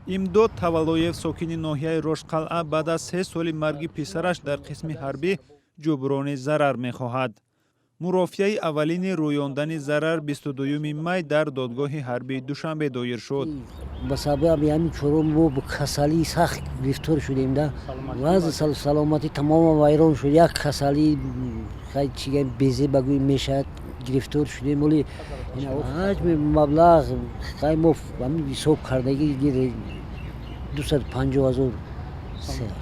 Имдод Таваллоев, сокини ноҳияи Рошқалъа, баъд аз 3 соли марги писараш дар қисми ҳарбӣ ҷуброни зарар мехоҳад. Мурофиаи аввалини рӯёндани зарар 22 май дар додгоҳи ҳарбии Душанбе доир шуд. Ба сабаби ҳамин чора мо бо касалии сахт гирифтор шудем да, вазъи саломатӣ тамоман вайрон шуд. Як касалӣ чига безе багӯй мешавад, гирифтор шудем. Оли ҳаҷми маблағ хай мо ҳамин ҳисоб кардагӣ 250 000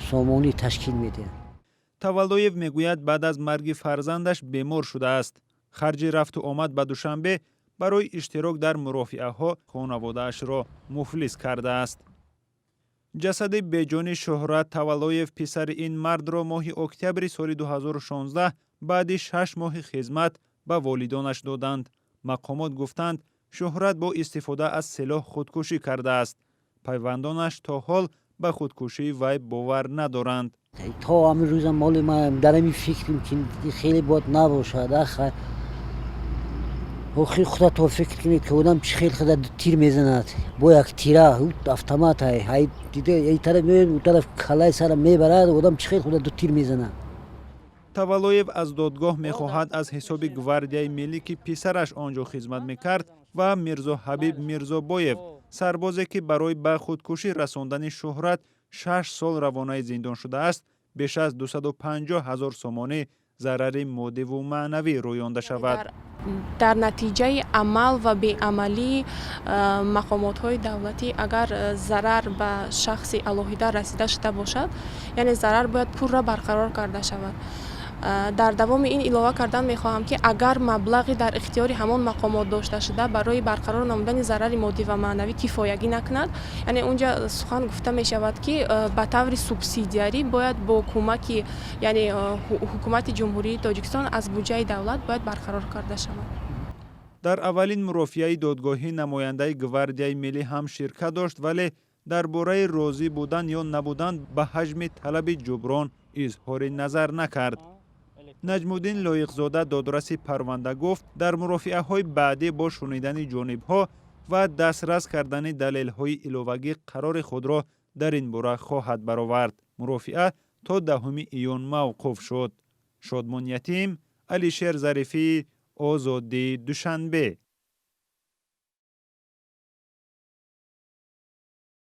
сомонӣ ташкил медиҳад. Таваллоев мегӯяд, баъд аз марги фарзандаш бемор шудааст. Харҷи рафту омад ба Душанбе барои иштирок дар мурофиаҳо хонаводаашро муфлис кардааст. Ҷасади беҷони Шӯҳрат Таваллоев, писари ин мардро, моҳи октябри соли 2016 баъди 6 моҳи хизмат ба волидонаш доданд. Мақомот гуфтанд, Шӯҳрат бо истифода аз силоҳ худкушӣ кардааст. Пайвандонаш то ҳол ба худкушии вай бовар надоранд. То ҳамин рӯзам моли ма дар ҳамин фикрем, ки хеле бояд набошад. Аха, охир худато фикр кунед, ки одам чӣ хел худа тир мезанад бо як тира автомат ай тараф меояд, у тараф калаи сара мебарад. Одам чӣ хел худа ду тир мезанад? Таваллоев аз додгоҳ мехоҳад аз ҳисоби Гвардияи миллӣ, ки писараш он ҷо хизмат мекард, ва Мирзоҳабиб Мирзобоев, сарбозе, ки барои ба худкушӣ расондани Шӯҳрат 6 сол равонаи зиндон шудааст, беш аз 250 ҳазор сомонӣ зарари моддиву маънавӣ рӯёнда шавад. Дар натиҷаи амал ва беамалии мақомотҳои давлатӣ агар зарар ба шахси алоҳида расида шуда бошад, яъне зарар бояд пурра барқарор карда шавад. Дар давоми ин илова кардан мехоҳам, ки агар маблағи дар ихтиёри ҳамон мақомот дошташуда барои барқарор намудани зарари моддӣ ва маънавӣ кифоягӣ накунад, яъне унҷа сухан гуфта мешавад, ки ба таври субсидиарӣ бояд бо кӯмаки, яъне ҳукумати Ҷумҳурии Тоҷикистон аз буҷаи давлат бояд барқарор карда шавад. Дар аввалин мурофиаи додгоҳӣ намояндаи Гвардияи миллӣ ҳам ширкат дошт, вале дар бораи розӣ будан ё набудан ба ҳаҷми талаби ҷуброн изҳори назар накард. Наҷмуддин Лоиқзода, додраси парванда, гуфт, дар мурофиаҳои баъдӣ бо шунидани ҷонибҳо ва дастрас кардани далелҳои иловагӣ қарори худро дар ин бора хоҳад баровард. Мурофиа то 10 июн мавқуф шуд. Шодмон Ятим, Алишер Зарифӣ, Озодӣ, Душанбе.